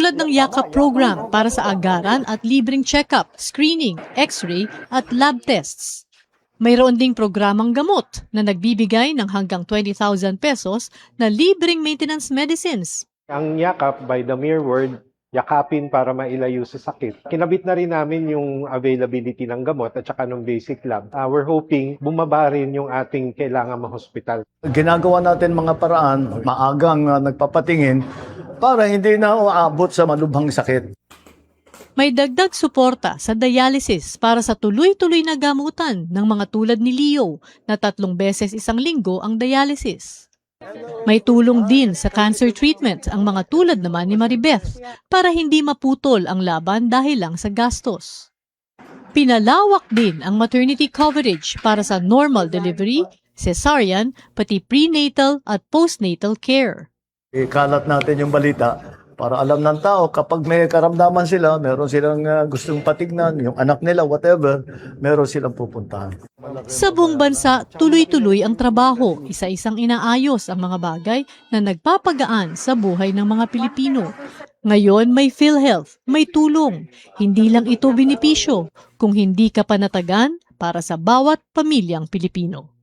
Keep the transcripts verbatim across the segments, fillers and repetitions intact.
Tulad ng yakap program para sa agaran at libreng check-up, screening, X-ray, at lab tests. Mayroon ding programang gamot na nagbibigay ng hanggang twenty thousand pesos na libreng maintenance medicines. Ang yakap, by the mere word, yakapin para mailayo sa sakit. Kinabit na rin namin yung availability ng gamot at saka ng basic lab. Ah, we're hoping bumaba rin yung ating kailangan mahospital. Ginagawa natin mga paraan, maagang, ah, nagpapatingin para hindi na uabot sa malubhang sakit. May dagdag suporta sa dialysis para sa tuloy-tuloy na gamutan ng mga tulad ni Leo na tatlong beses isang linggo ang dialysis. May tulong din sa cancer treatment ang mga tulad naman ni Maribeth para hindi maputol ang laban dahil lang sa gastos. Pinalawak din ang maternity coverage para sa normal delivery, cesarean, pati prenatal at postnatal care. Ikalat natin yung balita para alam ng tao kapag may karamdaman sila, meron silang, ah, gustong patignan, yung anak nila, whatever, meron silang pupuntahan. Sa buong bansa, tuloy-tuloy ang trabaho, isa-isang inaayos ang mga bagay na nagpapagaan sa buhay ng mga Pilipino. Ngayon, may PhilHealth, may tulong. Hindi lang ito benepisyo, kung hindi kapanatagan para sa bawat pamilyang Pilipino.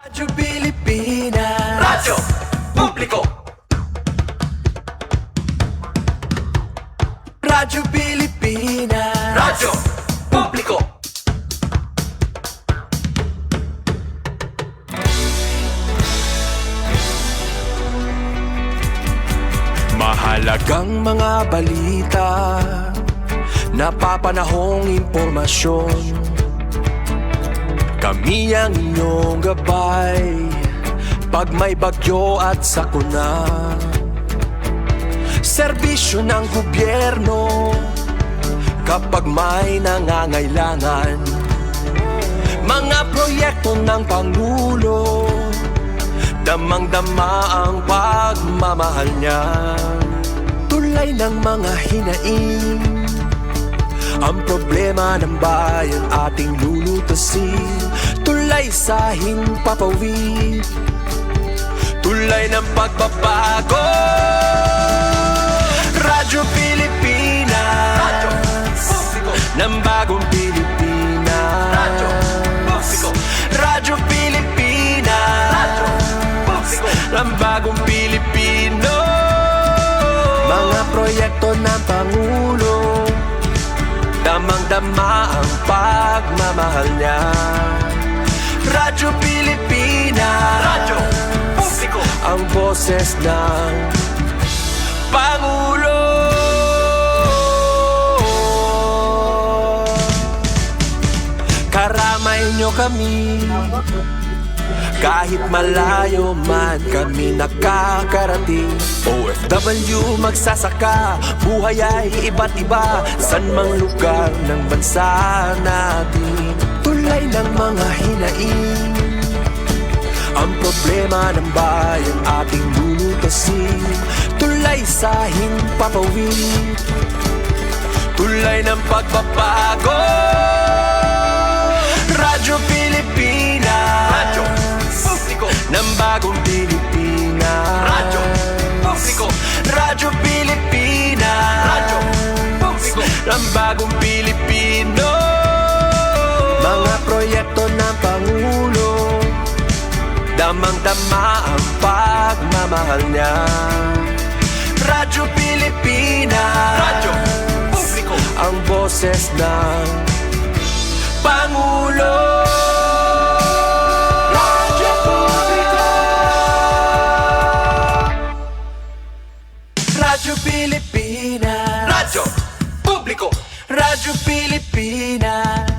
Radyo Pilipinas. Radyo Publiko. Radyo Pilipinas. Radyo Publiko. Mahalagang mga balita, napapanahong impormasyon. Kami ang inyong gabay pag may bagyo at sakuna. Serbisyo ng gobyerno kapag may nangangailangan. Mga proyekto ng Pangulo, damang-dama ang pagmamahal niya. Tulay ng mga hinaing, ang problema ng bayan ating lulutasin. Tulay sa himpapawid, tulay ng pagbabago. Radyo Pilipinas, Radyo Publiko ng Bagong Pilipinas. Radyo Publiko. Radyo Pilipinas, Radyo Publiko ng Bagong Pilipino. Mga proyekto ng Pangulo, damang-dama ang pagmamahal niya. Radyo Pilipinas, Radyo Publiko, ang boses ng Pangulo. Karamay niyo kami. Kahit malayo man kami nakakarating. O F W, magsasaka, buhay ay iba't iba. San mang lugar ng bansa natin, tulay ng mga hinaing. Ang problema ng bayan ating lulutasin. Tulay sa himpapawid, tulay ng pagbabago. Radyo Pilipinas, Radyo Publiko ng Bagong Pilipinas. Radyo Publiko. Radyo Pilipinas, Radyo Publiko ng Bagong Pilipino. Mga proyekto ng Pangulo, damang-dama ang pagmamahal niya. Radyo Pilipinas, Radyo Publiko, ang boses ng Pangulo. Radyo Publiko. Radyo Pilipinas, Radyo Publiko, Radyo Pilipinas.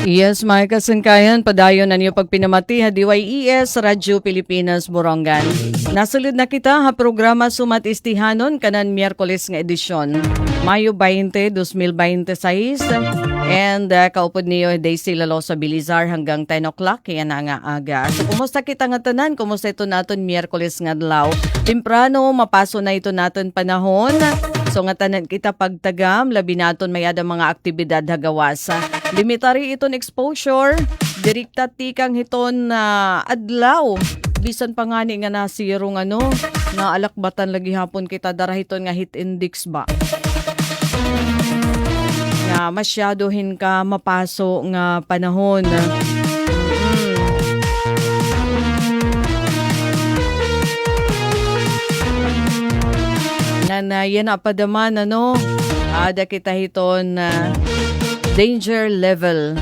Yes, mga kasangkayan, padayon an iyo pagpinamati ha D Y E S Radyo Pilipinas Borongan. Nasulod na kita ha programa Sumat Istihanon kanan Miyerkules nga edisyon, Mayo twenty, dos mil binte sais. And, ah, kaupod niyo, Daisy Lalosa Bilizar hanggang ten o'clock yana nga aga. So, kumusta kita nga tanan? Kumusta iton aton Miyerkules nga adlaw? Temprano, mapaso na iton aton panahon. So, ngatanan kita pagtagam, labi na iton may-ada mga aktibidad ha gawas. Limitary iton exposure, direkta tikang hiton, ah, adlaw. Bisan pa ngani nga nasirong, ano, naalakbatan la gihapon kita dara hiton nga heat index ba. Nga masyado hin ka mapaso nga panahon. Mm. Ngan yana pa daman, ano, aada kita hiton, ah, danger level.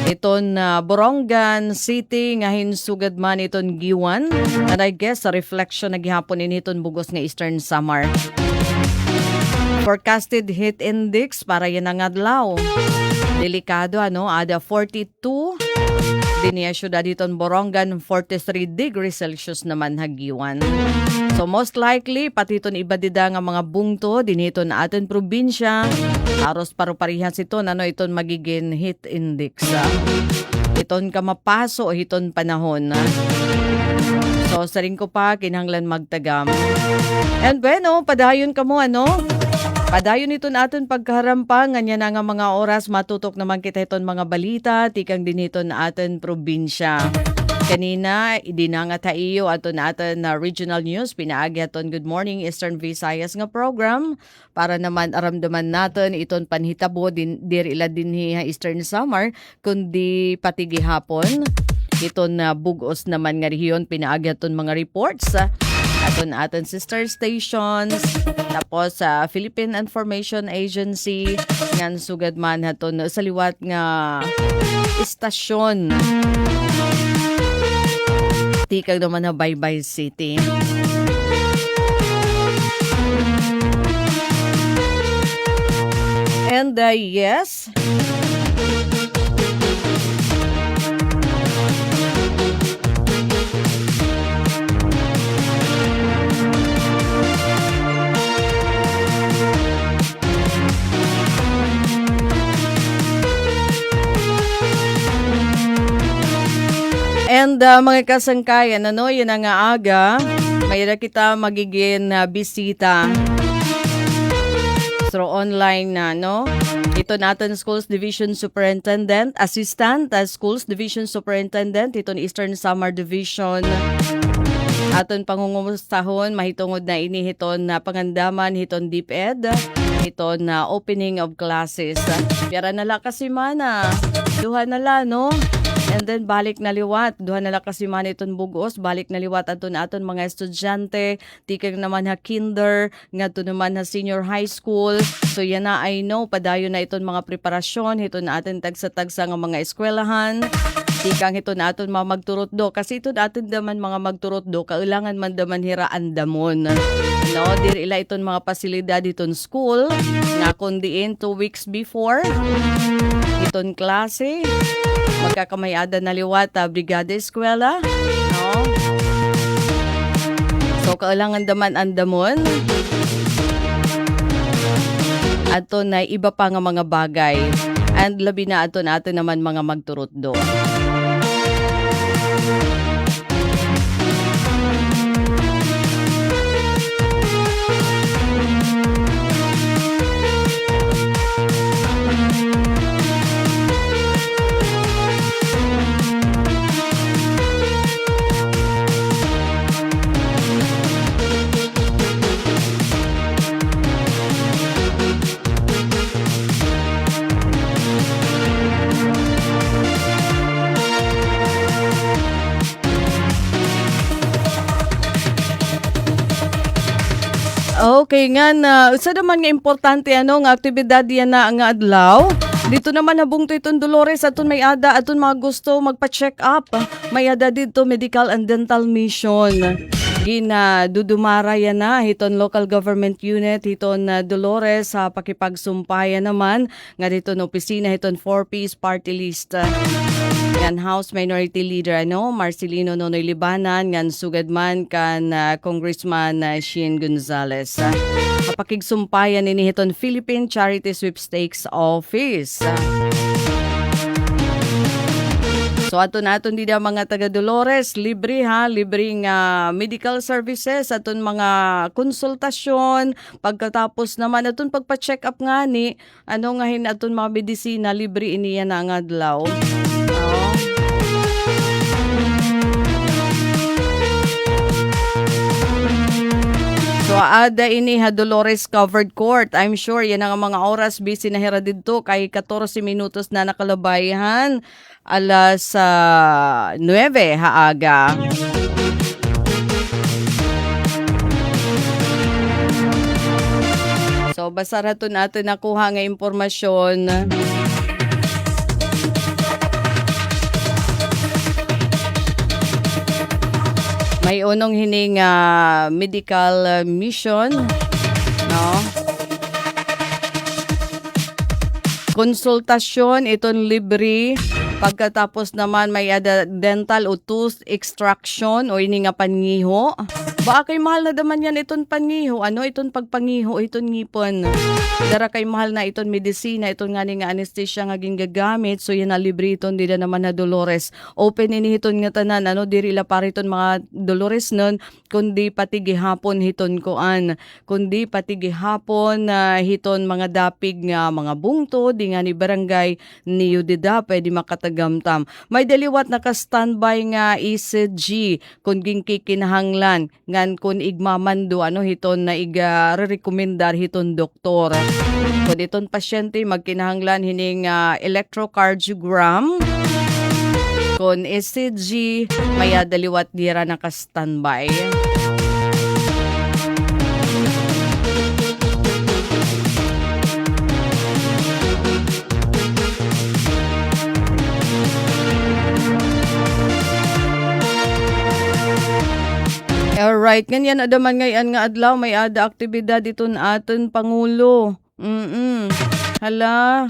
Iton, ah, Borongan City nga hinsugad man iton Guiuan. And I guess, sa reflection na gihapon ini hiton bug-os nga Eastern Samar. Forecasted heat index para yana nga adlaw. Delikado, ano, aada forty-two. Dinhi ha syudad hiton Borongan, forty-three degrees Celsius naman ha Guiuan. So, most likely, pati iton iba dida nga mga bungto dinhi hiton aton probinsya, haros paro-parehas iton, ano, iton magigin heat index, ah, iton kamapaso hiton panahon, ah. So, siring ko pa, kinahanglan magtagam. And bueno, padayon kamo, ano? Padayon iton aton pagkaharampang, ngan yana nga mga oras, matutok naman kita hiton mga balita tikang dinhi hiton aton probinsya. Kanina, idinangat ha iyo aton, aton, ah, regional news, pinaagi haton Good Morning Eastern Visayas nga program. Para naman aramdaman naton iton panhitabo din, diri la dinhi ha Eastern Samar, kundi pati gihapon hiton, ah, bug-os naman nga rehiyon pinaagi haton mga reports, ah, aton, aton sister stations, tapos sa Philippine Information Agency, ngan sugad man haton sa liwat nga istasyon. Tikang naman ha Baybay City. And, uh, yes. And, ah, mga kasangkayan, ano, yana nga aga, may-ada kita magigin, ah, bisita through online na, no? Iton aton Schools Division Superintendent, Assistant, ah, Schools Division Superintendent, iton Eastern Samar Division. Aton pangungumustahon, mahitungod na ini hiton, ah, pangandaman, hiton DepEd, hiton, ah, opening of classes. Pira na la ka semana? Duha na la, no? And then, balik na liwat. Duha na la ka semana iton bug-os. Balik na liwat adton aton mga estudyante. Tikang naman ha kinder, ngadto naman ha senior high school. So, yana, I know, padayon na iton mga preparasyon, hiton aton tagsa-tagsa nga mga eskwelahan. Tikang hiton aton mga magturutdo. Kasi iton aton daman mga magturutdo, kailangan man daman hira andamon. No, diri la iton mga pasilidad hiton school, nga kon diin two weeks before hiton klase, magkakamay-ada na liwat, ah, brigada eskwela, no? So, kailangan daman andamon. Adton iba pa nga mga bagay. And labi na adton aton naman mga magturutdo. Okay, ngan, ah, usa naman nga importante, ano, nga aktibidad yana nga adlaw. Didto naman ha bungto hiton Dolores, adton may-ada, adton mga gusto magpa-check up. May-ada didto medical and dental mission. Ginadudumara yana hiton local government unit hiton, ah, Dolores ha pakipagsumpaya naman ngan hiton opisina hiton Four Ps Party List, ah, ngan House Minority Leader, ano, Marcelino Nonoy Libanan, ngan sugad man kan, ah, Congressman, ah, Sheen Gonzales. Ah, ha pakigsumpaya nini hiton Philippine Charity Sweepstakes Office. So, aton, aton dida mga taga Dolores, libre ha, libre nga medical services, aton mga konsultasyon, pagkatapos naman aton pagpa-check up ngani, ano nga hin aton mga medisina, libre ini yana nga adlaw. Oo. So, aada ini ha Dolores Covered Court. I'm sure yana nga mga oras, busy na hira didto, kay katorse minutos na nakalabay han alas, ah, nuwebe ha aga. So, basar haton aton nakuha nga impormasyon. May unong hini nga medical, ah, mission, no? Konsultasyon, iton libre. Pagkatapos naman, may-ada dental o tooth extraction o ini nga panngiho. Baa kay mahal na daman yana iton panngiho, ano, iton pagpanngiho hiton ngipon. Dara kay mahal na iton medisina, iton ngani nga anesthesia nga gingagamit. So, yana libre iton dida naman ha Dolores. Open ini hiton ngatanan, ano, diri la para hiton mga Doloresnon, kundi pati gihapon hiton kuan, kundi pati gihapon, ah, hiton mga dapig nga mga bungto, dida ngani barangay niyo dida pwede makatagamtam. May-ada liwat naka-standby nga E C G kon ginkikinahanglan, ngan kon igmamando, ano, hiton nga iga-rekomendar hiton doktor. Kon iton pasyente magkinahanglan hini nga electrocardiogram, kon E C G, may-ada liwat dira naka-standby. Alright, ngan yana daman ngay-an nga adlaw, may-ada aktibidad iton aton Pangulo. Mm. Hala.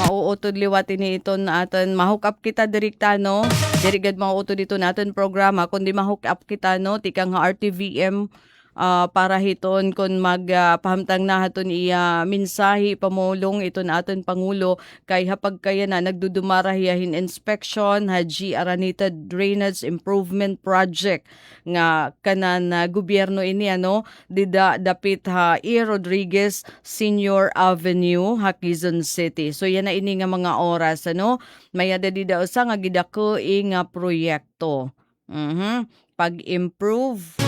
Mauutod liwat ini iton aton, ma-hook up kita direkta, no? Diri gad mauutod iton aton programa, kundi ma-hook up kita, no? Tikang ha R T V M, ah, para hiton kon mag, ah, pahamtang na haton iya mensahe, pamulong iton aton Pangulo, kay ha pagkayana nagdudumara hiya hin inspection ha G Araneta Drainage Improvement Project nga kanan, ah, gobyerno ini, ano, dida dapit ha E. Rodriguez Senior Avenue ha Quezon City. So, yana ini nga mga oras, ano, may-ada dida usa nga gidakoi nga proyekto. Mhm. Pag-improve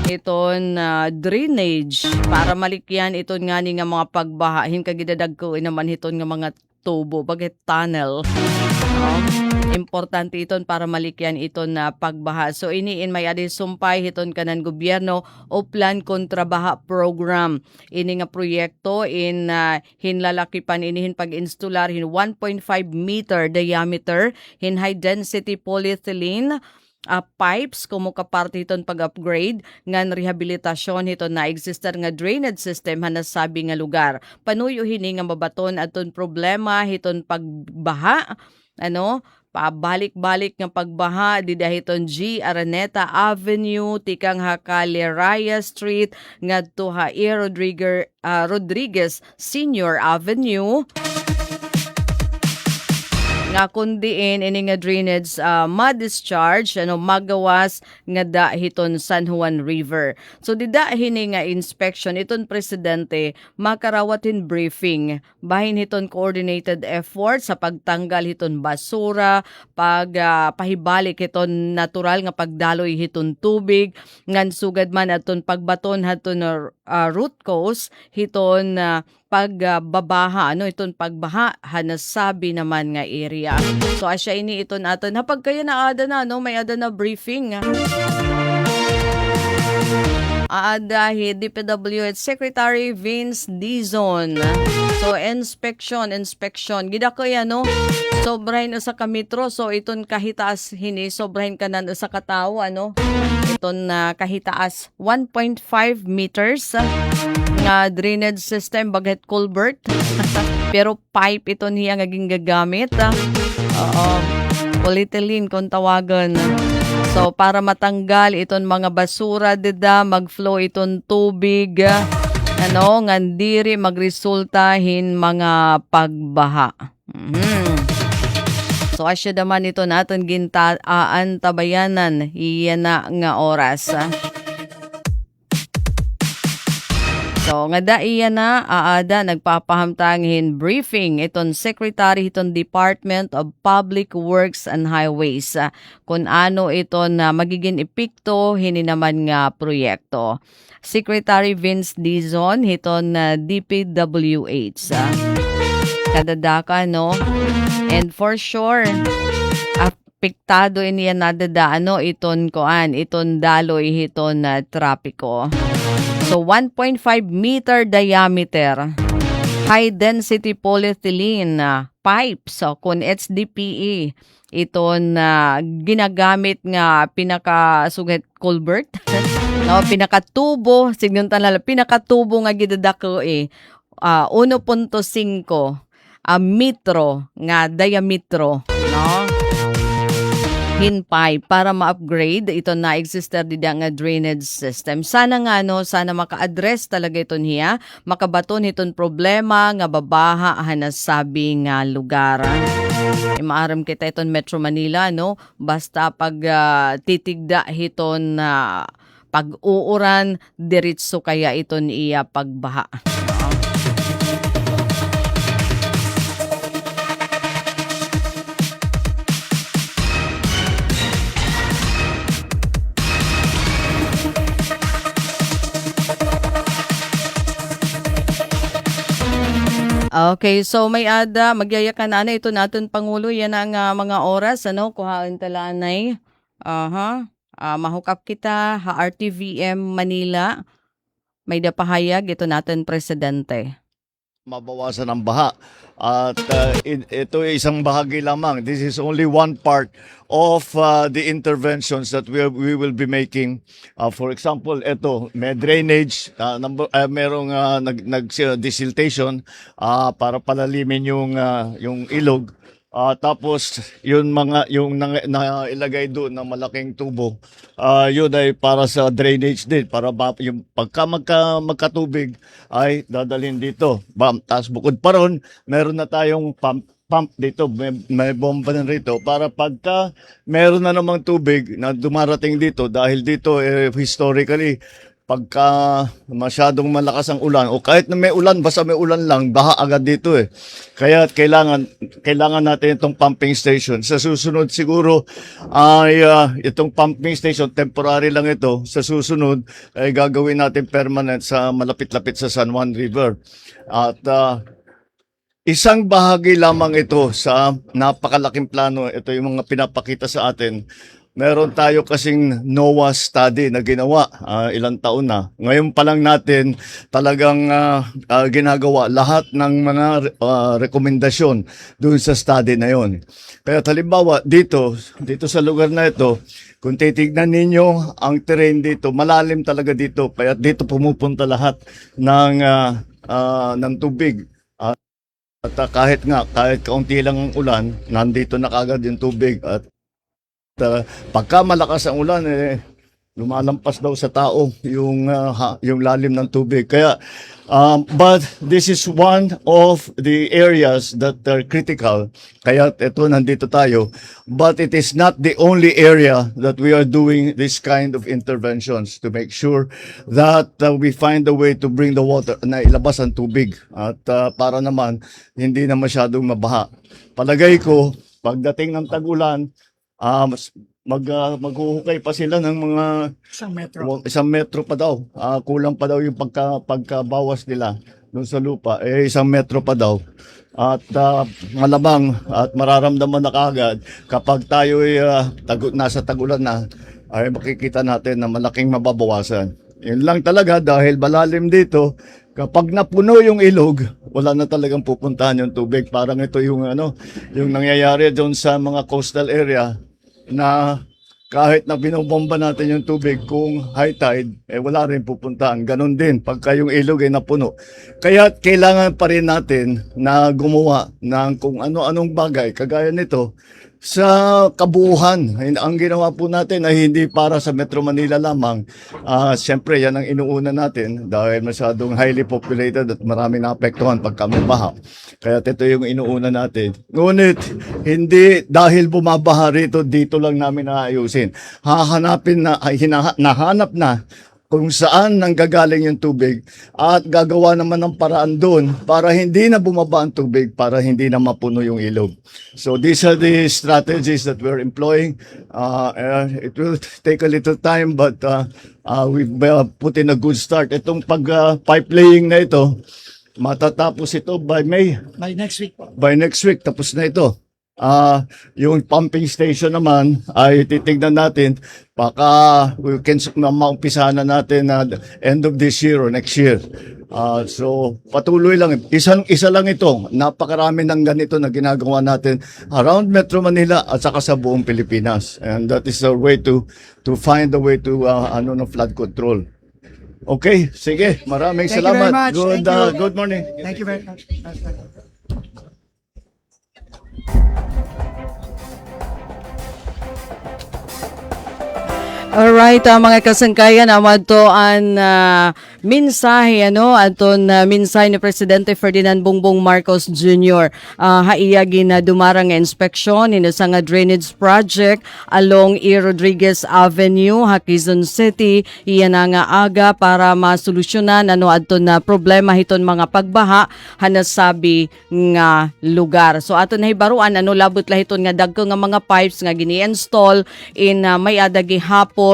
iton, ah, drainage para malikyan iton ngani nga mga pagbaha. Hin kagidadagkoi naman hiton nga mga tubo, baga tunnel. No? Importante iton para malikyan iton nga pagbaha. So, ini in may-ada sumpay hiton kanan gobyerno, Uplan Kontra Baha Program. Ini nga proyekto in, ah, hinlalakipan ini hin pag-instalar hin one point five meter diameter hin high density polyethylene ah, pipes komo ka parte hiton pag-upgrade ngan rehabilitasyon hiton naeksister nga drainage system ha nasabi nga lugar. Panuyo hini nga mabaton adton problema hiton pagbaha, ano, pabalik-balik nga pagbaha dida hiton G Araneta Avenue, tikang ha Calle Raya Street ngadto ha E. Rodriguez, ah, Rodriguez Senior Avenue, nga kon diin ini nga drainage, ah, ma-discharge, ano, magawas ngada hiton San Juan River. So, dida hini nga inspection, iton presidente makarawat hin briefing bahin hiton coordinated effort sa pagtanggal hiton basura, pag, ah, pahibalik hiton natural nga pagdaloy hiton tubig, ngan sugad man adton pagbaton hadton, ah, root cause hiton, ah, pag, ah, babaha, ano, iton pagbaha ha nasabi naman nga area. So, asya ini iton aton. Ha pagkayana aada na, no, may-ada na briefing. Aada hi D P W H Secretary Vince Dizon. So, inspection, inspection. Gidakoi, ano, sobra hin usa ka metro. So, iton kahitaas hini, sobra hin kanan usa ka tawo, ano. iton, ah, kahitaas one point five meters, ah, nga drainage system, baga hit culvert. Pero pipe iton hiya nga gingagamit, ah. Oo. Polyethylene kon tawagon. So, para matanggal iton mga basura dida, mag-flow iton tubig, ah, ano, ngan diri magresulta hin mga pagbaha. Mhm. So, asya da man iton aton ginta-, aantabayanan yana nga oras, ah. So, ngada yana, aada nagpapahamtang hin briefing iton Secretary hiton Department of Public Works and Highways, ah, kun ano iton, ah, magigin epekto hini naman nga proyekto. Secretary Vince Dizon hiton, ah, D P W H, ah. Kadadaka, no? And for sure, apektado ini yana dida, ano, iton kuan, iton daloy hiton, ah, trapiko. So, one point five meter diameter, high density polyethylene, ah, pipes, so, kun H D P E, iton, ah, ginagamit nga pinakasugad culvert, no, pinakatubo, sidngon ta na la, pinakatubo nga gidadako-i, ah, uno punto singko, ah, metro nga diametro, no? Hin pipe para ma-upgrade iton na-existe dida nga drainage system. Sana nga, no, sana maka-address talaga iton hiya makabaton hiton problema nga babaha han nasabi nga lugar. Imaaram kita iton Metro Manila, no? Basta pag, ah, titigda hiton, ah, pag-uuran, diretso kaya iton iya pagbaha. Okay, so may-ada, magyayakan na anay iton aton Pangulo yana nga mga oras, ano, kuhaon ta la anay. Aha. Ah, mahukap kita ha R T V M Manila. May-ada pahayag iton aton presidente. Mabawasan ang baha. At, ah, in-, ito ay isang bahagi lamang. This is only one part of, ah, the interventions that we, we will be making. Ah, for example, ito, may drainage, ah, number, ah, merong, ah, nag-, nag-, ah, desiltation, ah, para palalimin yung, ah, yung ilog. Ah, tapos, yun mga, yung nang-, nailagay doon na malaking tubo, ah, yun ay para sa drainage din, para ba, yung pagka magka-, magkatubig ay dadalhin dito. Bam, tas bukod pa ron, meron na tayong pump, pump dito, may, may bomba na rito para pagka meron na namang tubig na dumarating dito, dahil dito, eh, historically, pagka masyadong malakas ang ulan o kahit na may ulan, basta may ulan lang, baha agad dito, eh. Kaya kailangan, kailangan natin itong pumping station. Sa susunod siguro ay, ah, itong pumping station, temporary lang ito. Sa susunod ay gagawin natin permanent sa malapit-lapit sa San Juan River. At, ah, isang bahagi lamang ito sa napakalaking plano. Ito yung mga pinapakita sa atin. Meron tayo kasing NOAA study na ginawa, ah, ilang taon na. Ngayon pa lang natin talagang, ah, ah, ginagawa lahat ng mga, ah, rekomendasyon doon sa study na yon. Kaya halimbawa, dito, dito sa lugar na ito, kung titignan ninyo ang terrain dito, malalim talaga dito. Kaya dito pumupunta lahat ng, ah, ah, ng tubig. At, ah, kahit nga, kahit kaunti lang ang ulan, nandito na kaagad yung tubig. At, ah, pagka malakas ang ulan, eh, lumalampas daw sa tao yung, ah, ha-, yung lalim ng tubig. Kaya, um, but this is one of the areas that are critical. Kaya ito, nandito tayo. But it is not the only area that we are doing this kind of interventions to make sure that, uh, we find a way to bring the water, na ilabas ang tubig. At, ah, para naman, hindi na masyadong mabaha. Palagay ko, pagdating ng tag-ulan, ah, mas, mag, ah, maghuhukay pa sila ng mga isang metro. Wa-, isang metro pa daw. Ah, kulang pa daw yung pagka-, pagkabawas nila doon sa lupa. Eh, isang metro pa daw. At, ah, malamang at mararamdaman na kaagad kapag tayo ay, ah, tagu-, nasa tag-ulan na, ay makikita natin na malaking mababawasan. Yun lang talaga, dahil malalim dito, kapag napuno yung ilog, wala na talagang pupuntahan yung tubig. Parang ito yung, ano, yung nangyayari doon sa mga coastal area na Kahit na binobomba natin yung tubig, kung high tide, eh, wala rin pupuntahan. Ganun din, pagka yung ilog ay napuno. Kaya kailangan pa rin natin na gumawa ng kung ano-anong bagay, kagaya nito, sa kabuuhan. Hin-, ang ginawa po natin ay hindi para sa Metro Manila lamang. Ah, siyempre, yan ang inuuna natin dahil masyadong highly populated at maraming naapektuhan pagka may baha. Kaya ito yung inuuna natin. Ngunit, hindi dahil bumabaha rito, dito lang namin aayusin. Hahanapin na, ay, hinaha-, nahanap na kung saan nanggagaling yung tubig at gagawa naman ng paraan doon para hindi na bumaba ang tubig, para hindi na mapuno yung ilog. So these are the strategies that we're employing. Uh, uh, it will take a little time, but uh, uh, we've uh, put in a good start. Itong pag uh, pipe laying na ito, matatapos ito by May. By next week po. By next week, tapos na ito. Ah, yung pumping station naman ay titignan natin, baka we can s-, ma-, maumpisahan na natin na end of this year or next year. Ah, so, patuloy lang. Isang, isa lang ito. Napakarami ng ganito na ginagawa natin around Metro Manila at saka sa buong Pilipinas. And that is a way to to find a way to, ah, ano, no, flood control. Okay, sige. Maraming salamat. Thank you very much. Good, ah, good morning. Thank you very much. Alright, ah, mga kasangkayan, amo adto an, ah, mensahe, ano, aton, ah, mensahe ni Presidente Ferdinand Bongbong Marcos Junior, ah, ha iya ginadumara nga inspeksyon hin usa nga drainage project along E. Rodriguez Avenue ha Quezon City, iya na nga aga para masolusyonan, ano, adton, ah, problema hiton mga pagbaha ha nasabi nga lugar. So, aton nahibaruan, ano, labot la hiton nga dagko nga mga pipes nga gini-install in, ah, may-ada gihapon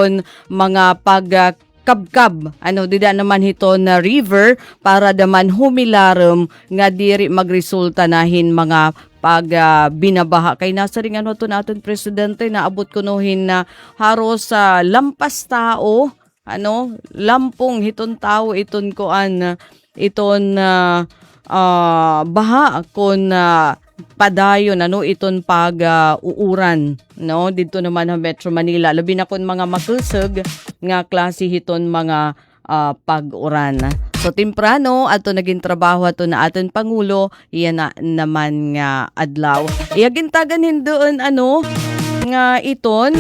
mga pag, ah, kabkab, ano, dida naman hiton river para da man humilarom nga diri magresulta na hin mga pag, ah, binabaha. Kay nasiring, ano, aton, aton presidente, naabot kuno hin, ah, haros, ah, lampas tawo, ano, lampong hiton tawo iton kuan, iton, ah, ah, baha kon, ah, padayon, ano, iton pag, ah, uuran, no, didto naman ha Metro Manila, labi na kon mga makusog nga klase hiton mga, ah, pag-uran. So, temprano, adto nagin trabaho aton aton Pangulo, iya na naman nga adlaw. Iya gintagan hin duon, ano, nga iton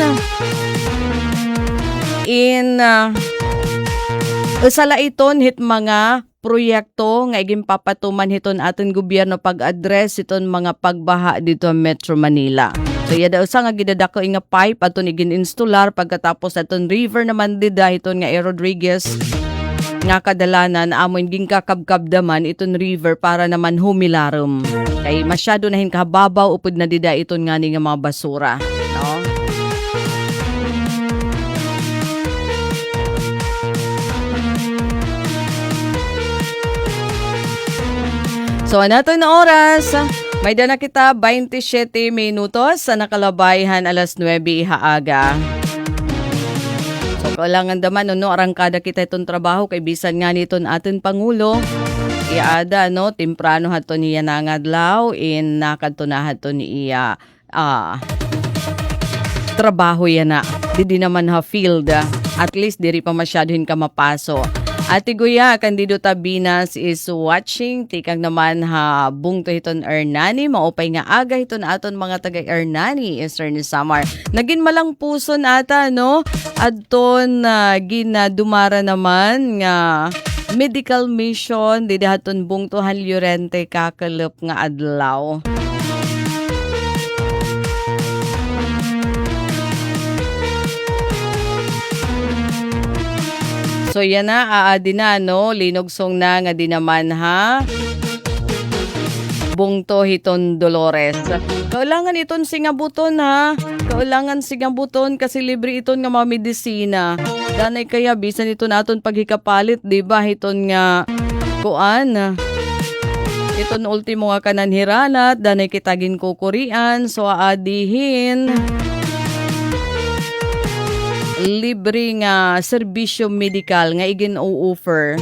in, ah, usa la iton hit mga proyekto nga iginpapatuman hiton aton gobyerno pag-address hiton mga pagbaha didto ha Metro Manila. So, iya da usa nga gidadako nga pipe aton igin-instalar pagkatapos aton river naman dida hiton nga E. Rodriguez nga kadalanan amo in ginkakabkab da man iton river para naman humilarom. Kay masyado na hin kahababaw upod na dida iton ngani nga mga basura, no? So, an aton oras, may-ada na kita baynte siyete minutos an nakalabay han alas nuwebe ha aga. So, kailangan da man, no, arangkada kita hiton trabaho kay bisan ngani iton aton Pangulo, iya ada, no, temprano hadton hiya nangadlaw, in nakadto na hadton iya, ah, trabaho yana. Didi naman ha field, ah, at least diri pa masyado hin kamapaso. Ate Guya, Candido Tabinas is watching. Tikang naman ha bungto hiton Hernani. Maupay nga aga hiton aton mga taga Hernani, Eastern Samar. Nagin malangpuson ata, no? Adton, ah, ginadumara naman nga medical mission didi hadton bungto han Llorente kakulop nga adlaw. So, yana, aadi na, no? Linugsong na ngadi naman ha bungto hiton Dolores. Kailangan iton singabuton, ha? Kailangan singabuton kasi libre iton nga mga medisina. Danay kaya bisan iton aton paghikapalit, di ba? Hiton nga kuan. Iton ultimo nga kanan hiranat, danay kita ginkukurian, so aadi hin libre nga serbisyo medikal nga igin-o-offer.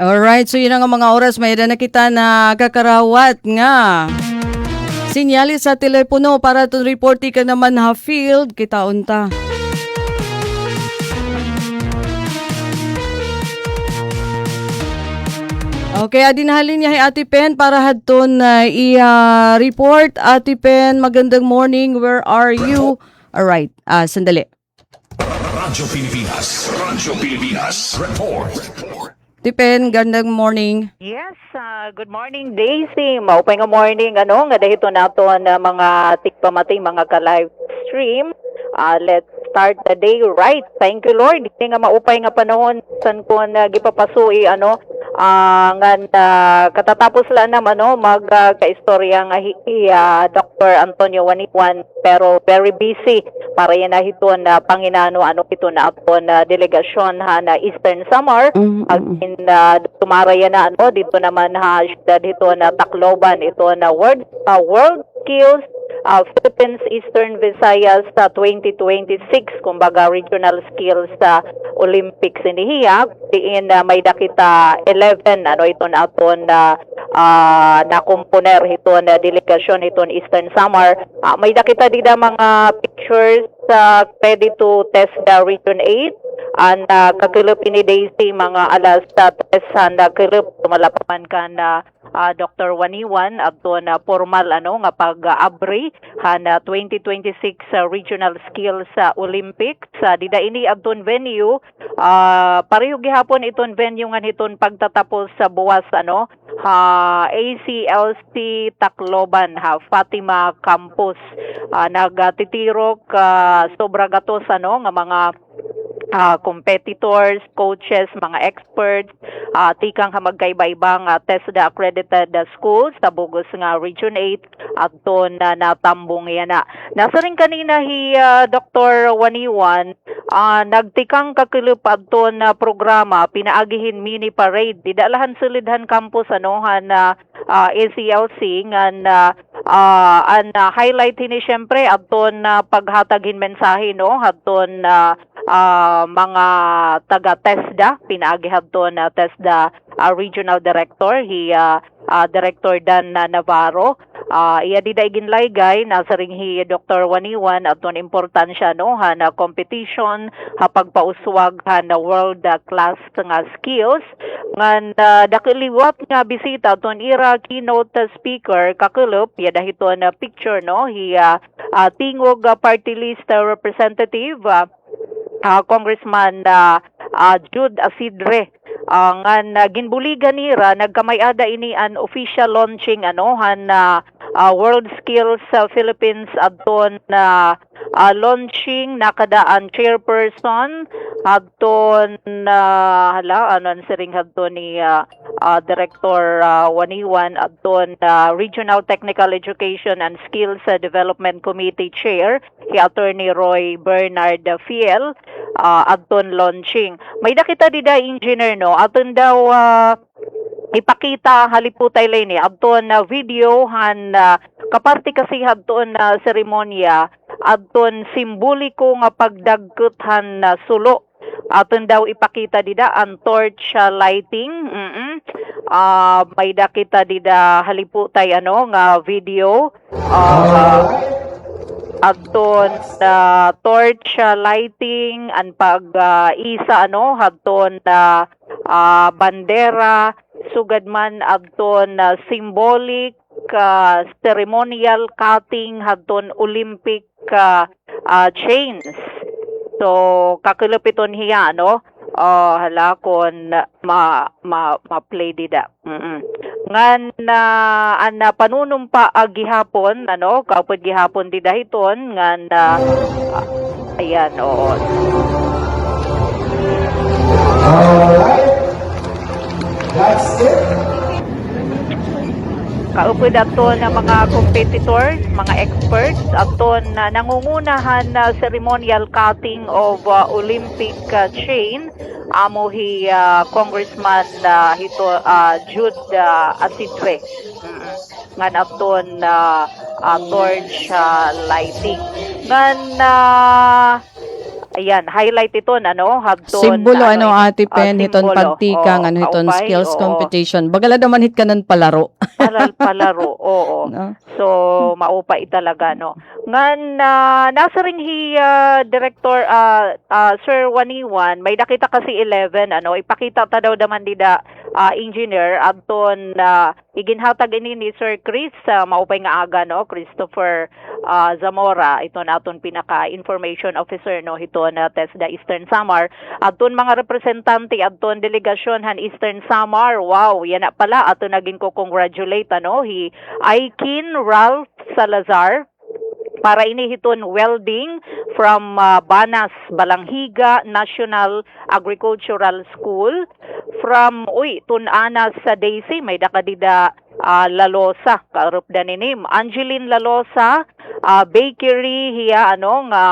Alright, so yun na nga mga oras, may-ada na kita nakakarawat nga sinyales sa telepono para aton report tikang naman ha field. Kitaon ta. Okay, adi na ha linya hi Ate Pen para hadton, ah, iya report. Ate Pen, magandang morning. Where are you? Alright, ah, sandali. Radyo Pilipinas. Radyo Pilipinas. Report. Ate Pen, gandang morning. Yes, ah, good morning, Daisy. Maupay nga morning, ano, ngada hiton aton, ah, mga tigpamati, mga ka-live stream. Ah, let's start the day right. Thank you, Lord. Ini nga maupay nga panahon, san kon, ah, gipapasui, ano, ah, ngan, ah, katatapos la nam, ano, mag, ah, kaistorya nga hi, hi, ah, Doctor Antonio Waniwan, pero very busy para yana hiton, ah, panginano, ano, hiton aton, ah, delegasyon han, ah, Eastern Samar. Mm, mm. Ag in, ah, tumara yana, ano, didto naman ha syudad hiton, ah, Tacloban, hiton, ah, World, ah, World Skills, ah, Philippines Eastern Visayas sa twenty twenty-six, kumbaga Regional Skills, ah, Olympics ini hiya, diin, ah, may-ada kita eleven, ano, hiton aton, ah, ah, nakomponer hiton, ah, delegasyon hiton Eastern Samar. Ah, may-ada kita dida mga pictures sa Credito TESDA Region eight. An, ah, kakulop ini, Daisy, mga alas, ah, tres han, ah, kulop, tumala pa man kan, ah, ah, Doctor Waniwan, adton, ah, pormal, ano, nga pag-aabri han, ah, twenty twenty-six, ah, Regional Skills, ah, Olympics. Ah, dida ini adton venue, ah, pareho gihapon iton venue ngan hiton pagtatapos sa buwas, ano, ha A C L C Tacloban, ha Fatima Campus. Ah, nagtitirok, ah, sobra gatos, ano, nga mga, ah, competitors, coaches, mga experts, ah, tikang ha magkaiba-iba nga TESDA accredited, ah, schools sa bug-os nga Region eight, adton, ah, natambong yana. Nasiring kanina hi, ah, Doctor Waniwan, ah, nagtikang kakulop adton, ah, programa pinaagi hin mini parade. Dida la han sulod han campus, ano, han, ah, ah, A C L C ngan, ah, ah, an, ah, highlight hini, siyempre, adton, ah, paghatag hin mensahe, no, hadton, ah, ah, mga taga TESDA, pinaagi hadton, ah, TESDA, ah, Regional Director, hi, ah, ah, Director Dan, ah, Navarro. Ah, iya dida iginlaygay, nasiring hi Doctor Waniwan, adton importansya, no, han, ah, competition, ha pagpauswag han, ah, world, ah, class nga skills. Ngan, ah, dako liwat nga bisita adton ira keynote speaker, kakulop, iya dida hiton, ah, picture, no, hi, ah, ah, Tingog, ah, Party List, ah, Representative, ah, ah, Congressman, ah, ah, Jude Asidre. Ah, ngan, ah, ginbuligan nira, nagkamay-ada ini an official launching, ano, han, ah, ah, World Skills, ah, Philippines, adton, ah, ah, launching, nakada an chairperson, adton, ah, hala, ano an siring hadton ni, ah, ah, Director, ah, Waniwan, adton, ah, Regional Technical Education and Skills, ah, Development Committee Chair, hi Attorney Roy Bernard Fiel, ah, adton launching. May-ada kita dida, engineer, no? Aton daw, ah, ipakita, haliputay la ini, adton, ah, video han, ah, kaparte kasi hadton, ah, seremonya, adton simboliko nga pagdagkot han, ah, sulo. Aton daw ipakita dida an torch, ah, lighting. Mm-mm. Ah, may-ada kita dida haliputay, ano, nga video. Ah, adton, ah, torch, ah, lighting, an pag, ah, isa, ano, hadton, ah, ah, bandera, sugad man adton, ah, symbolic, ah, ceremonial cutting hadton Olympic, ah, ah, chains. So, kakulop iton hiya, no? Ah, hala kon ma-, ma-, ma-play dida. Mm-mm. Ngan, ah, an, ah, panunumpa, ah, gihapon, ano, kaupod gihapon dida hiton, ngan, ah, ah, ayan, oo. Alright. That's it. Kaupod adton mga competitors, mga experts, adton, ah, nangunguna han, ah, ceremonial cutting of, ah, Olympic, ah, chain, amo hi, ah, Congressman, ah, hito, ah, Jude, ah, Asidre. Mm. Ngan adton, ah, ah, torch, ah, lighting. Ngan, ah, Ayan, highlight iton, ano, hadton, simbolo, ano, ano, eh, Ate ah, Pen, hiton simbolo. Pagtikang, Oo, ano, hiton kaupay, skills oo. Competition. Baga la daw man hit kanan palaro. Palal-, palaro, oo. No? So, maupay talaga, no? Ngan, ah, nasiring hi, ah, Director, ah, ah, Sir Waniwan, may-ada kita kasi eleven, ano, ipakita ta daw daman dida, ah, engineer, adton, ah, iginhatag ini ni Sir Chris, ah, maupay nga aga, no, Christopher, ah, Zamora, iton aton pinaka-information officer, no, hiton TESDA Eastern Samar. Adton mga representante, adton delegasyon han Eastern Samar. Wow, yana pala, aton na gin-congratulate, ano, hi Aikin Ralph Salazar, para ini hiton welding from, ah, Banas, Balangiga National Agricultural School. From, uy, tun-anas sa Daisy, may-ada ka dida, ah, Lalosa, kaarupdan ini. Angeline Lalosa, ah, bakery hiya, ano, nga,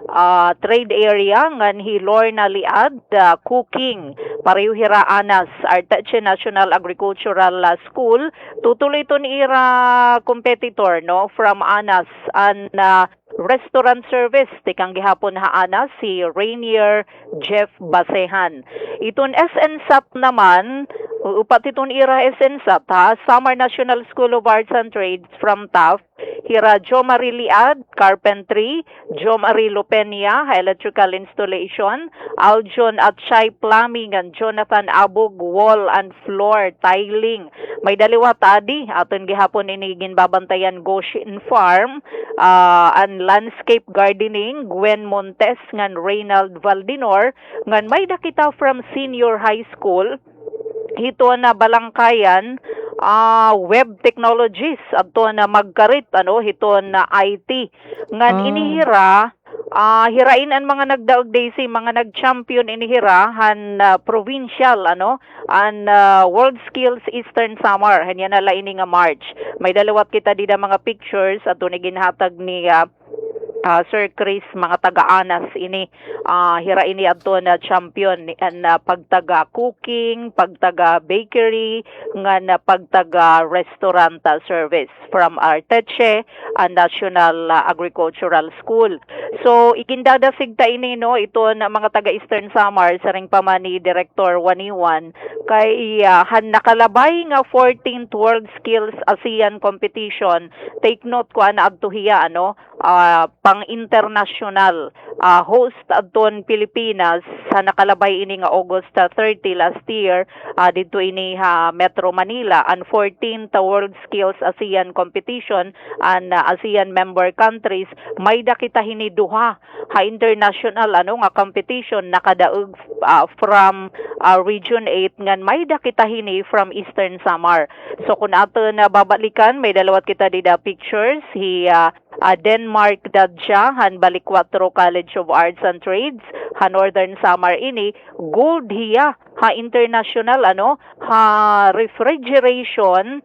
ah, trade area, ngan hi Lorna Liad, ah, cooking. Pareho hira Anas, Arteche National Agricultural, ah, School. Tutuloy iton ira competitor, no, from Anas, an, ah, restaurant service, tikang gihapon ha Anas, hi Rainier Jeff Basehan. Iton SNSAT naman, u-, upat iton ira SNSAT, ha, Samar National School of Arts and Trades from Taft, hira Jomari Liad, carpentry, Jomari Lopenia, ha, electrical installation, Aljon Atchay, plumbing, and Jonathan Abog, wall and floor tiling. May-ada liwat adi, aton gihapon ini ginbabantayan, Goshen Farm, ah, an landscape gardening, Gwen Montes ngan Reynald Valdinor, ngan may-ada kita from senior high school, hiton Balangkayan, ah, web technologies, adton Magkarit, ano, hiton I T. Ngan ini hira, ah, hira ini an mga nagdaog, Daisy, mga nag-champion ini hira han, ah, provincial, ano, an, ah, World Skills Eastern Samar, han yana la ini nga March. May-ada liwat kita dida mga pictures, adton iginhatag ni, ah, ah, Sir Chris, mga taga-Anas ini, ah, hira ini adton champion ni, an, ah, pagtaga cooking, pagtaga bakery, ngan pagtaga restaurant, ah, service from Arteche, ah, National, ah, Agricultural School. So, igindadasig ta ini, no, iton mga taga-Eastern Samar, siring pa man ni Director Waniwan, kay, ah, han nakalabay nga fourteenth World Skills ASEAN Competition, take note, kuan adto hiya, ano, ah, pang-internasyonal, ah, host adton Pilipinas, ha nakalabay ini nga August, ah, thirty last year, ah, didto ini ha Metro Manila, an fourteenth World Skills ASEAN Competition, an, ah, ASEAN member countries, may-ada kita hini duha ha international, ano, nga competition, nakadaog, ah, from, ah, Region eight, ngan may-ada kita hini from Eastern Samar. So, kun aton, ah, babalikan, may-ada liwat kita dida pictures, hi, ah, ah, Denmark Dadja, han Balicuatro College of Arts and Trades, ha Northern Samar ini, gold hiya ha international, ano, ha refrigeration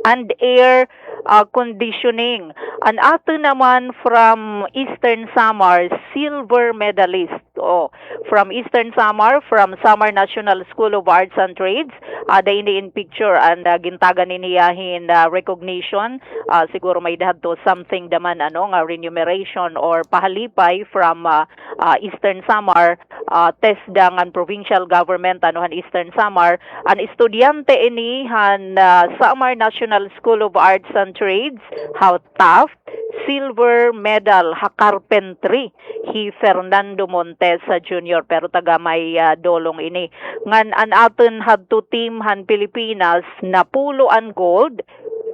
and air, ah, conditioning. An aton naman from Eastern Samar, silver medalist. Oh, from Eastern Samar, from Samar National School of Arts and Trades, ada ini in picture, an, ah, gintagan ini hiya hin, ah, recognition. Ah, siguro may-ada hadto something daman, ano, nga remuneration or pahalipay from, ah, ah, Eastern Samar, ah, TESDA ngan provincial government, ano, han Eastern Samar. An estudyante ini han, ah, Samar National School of Arts and Trades, ha Taft, silver medal ha carpentry, hi Fernando Montes, ah, Junior, pero taga may, ah, Dolong ini. Ngan an aton hadto team han Pilipinas, napulo an gold,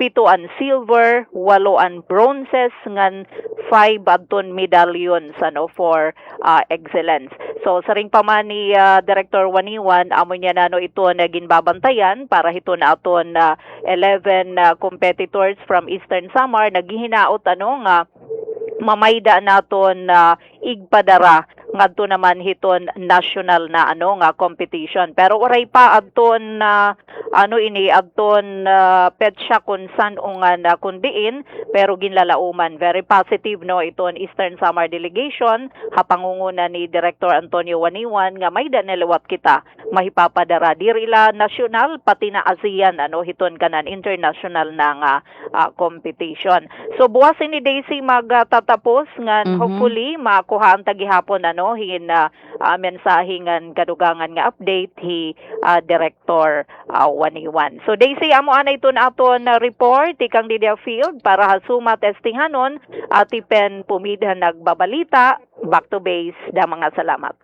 pito an silver, walo an bronzes, ngan five adton medallions, ano, for, ah, excellence. So, siring pa man ni, ah, Director Waniwan, amo niyan, ano, iton ginbabantayan para hiton aton, ah, eleven, ah, competitors from Eastern Samar, naghihinaot, ano, nga mamayda naton, ah, igpadara ngadto naman hiton national na, ano, nga competition. Pero waray pa adton, ah, ano ini adton, ah, petsa kun san-o ngan, ah, kun diin, pero ginlalauman. Very positive, no, iton Eastern Samar Delegation, ha pangunguna ni Director Antonio Waniwan, nga may-ada na liwat kita mahipapadara diri la nasyonal, pati na ASEAN, ano, hiton kanan international na nga, ah, competition. So, buwas ini, Daisy, magtatapos ngan, mhm, hopefully, makuhaan ta gihapon, ano, hin, ah, ah, mensahe ngan kadugangan nga update hi, ah, Director, ah, Waniwan. So, Daisy, amo anay iton aton, ah, report, tikang didi ha field, para ha Sumat Estehanon, Ate Pen Pumidhan nagbabalita, back to base, damo nga salamat.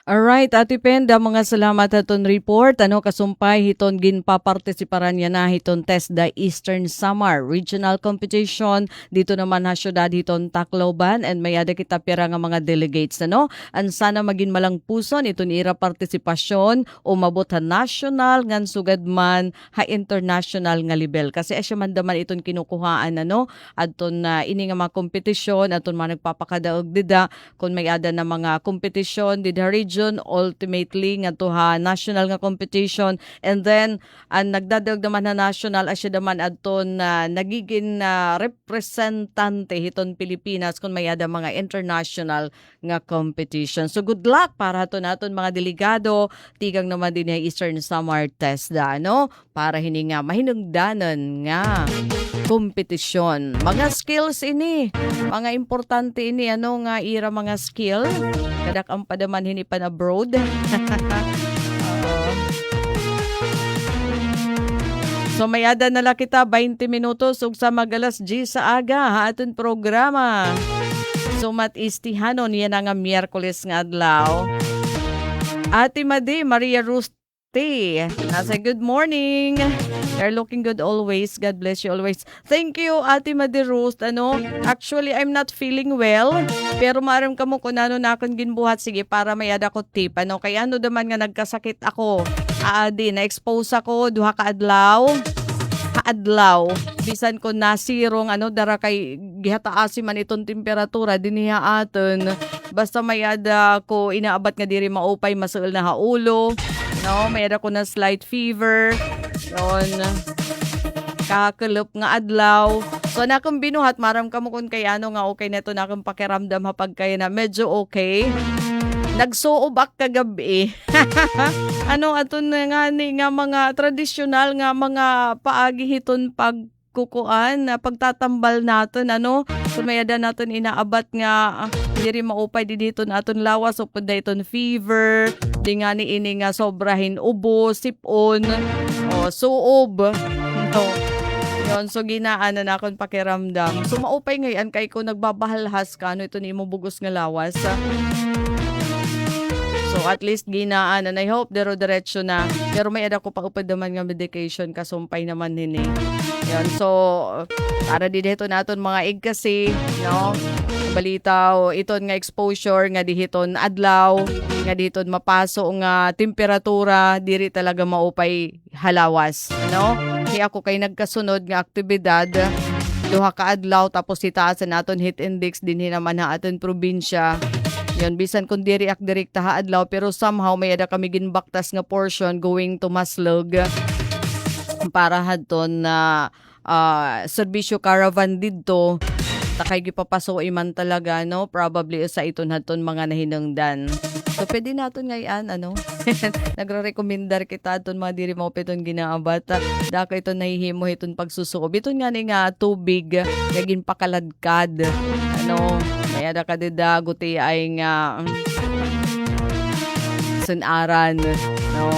Alright, Ate Pen, damo nga salamat ha aton report. Ano, kasumpay hiton ginpapartisiparan yana hiton TESDA Eastern Samar Regional Competition, didto naman ha syudad hiton Tacloban, and may-ada kita pira nga mga delegates, ano? An sana magin malangpuson iton ira partisipasyon, umabot ha nasyonal ngan sugad man ha internasyonal nga lebel. Kasi asya man daman iton kinukuhaan, ano? Adton, ah, ini nga mga kompetisyon, adton mga nagpapakadaog dida, kun may-ada na mga kompetisyon dida ha region, ultimately ngadto ha national nga competition, and then an nagdadaog naman ha national, asya daman adton, ah, nagigin, ah, representante hiton Pilipinas kun may-ada mga international nga competition. So, good luck para haton aton mga delegado, tikang naman dinhi ha Eastern Samar TESDA, ano? Para hini nga mahinungdanon nga kompetisyon. Mga skills ini, mga importante ini, ano, nga ira mga skill. Kadak-an pa daman hini pan-abroad. Oo. So, may-ada na la kita baynte minutos ug sa mag-alas diyes sa aga ha aton programa. Sumat Estehanon yana nga Miyerkules nga adlaw. Ate Madi, Maria Ruth T. Nasa, "Good morning. You're looking good always. God bless you always." Thank you, Ate Madi Ruth. Ano, actually, I'm not feeling well. Pero maaram kamo kun ano na akon ginbuhat. Sige, para may-ada ko tip. Ano, kay ano daman nga nagkasakit ako. Adi, na-expose ako duha ka adlaw. Ka adlaw. Bisan ko nasirong, ano, dara kay gihataasi man iton temperatura dinhi ha aton. Basta may-ada ko inaabat nga diri maupay, masuol na ha ulo. No, may-ada ko na slight fever. Yon. Kakulop nga adlaw. So, an akon binuhat, maaram kamo kun kay ano nga okay na iton akon pakiramdam ha pagkayana. Medyo okay. Nagsuob ak kagab-i. Ano, aton ngani nga mga tradisyonal nga mga paagi hiton pag kukuan, ah, pagtatambal naton, ano? Kun may-ada naton inaabat nga, ah, diri maupay didi hiton aton lawas, upod na iton fever, di ngani ini nga sobra hin ubo, sip-on, o, suob. No. Yon, so, ginaan an akon pakiramdam. So, maupay ngay-an kay ko nagbabahalhas ka, ano, iton imo bug-os nga lawas, ah. So, at least ginaan, and I hope diro-diretso na. Pero may-ada ko pa upod naman nga medication, kasumpay naman hini. Yon, so, para didi hiton aton mga igkasi, no? Balita, o, iton nga exposure nga didi hiton adlaw, nga didi hiton mapaso nga temperatura, diri talaga maupay ha lawas, ano? Hi ako kay nagkasunod nga aktibidad, duha ka adlaw, tapos hitaas an aton heat index dinhi naman ha aton probinsya. Yon, bisan kun diri ak direkta ha adlaw, pero somehow may-ada kami ginbaktas nga portion going to Maslog para hadton na ah, serbisyo caravan didto, ta kay gipapasoi man talaga, no? Probably usa iton hadton mga nahinungdan. So, pwede naton ngay-an, ano? Nagrerekomendar kita adton mga diri maupay iton ginaabat. Dako iton nahihimo hiton pagsusuob. Iton ngani nga tubig nga ginpakaladkad. Ano, may-ada ka dida, gutiay nga, mm, sun-aran, no?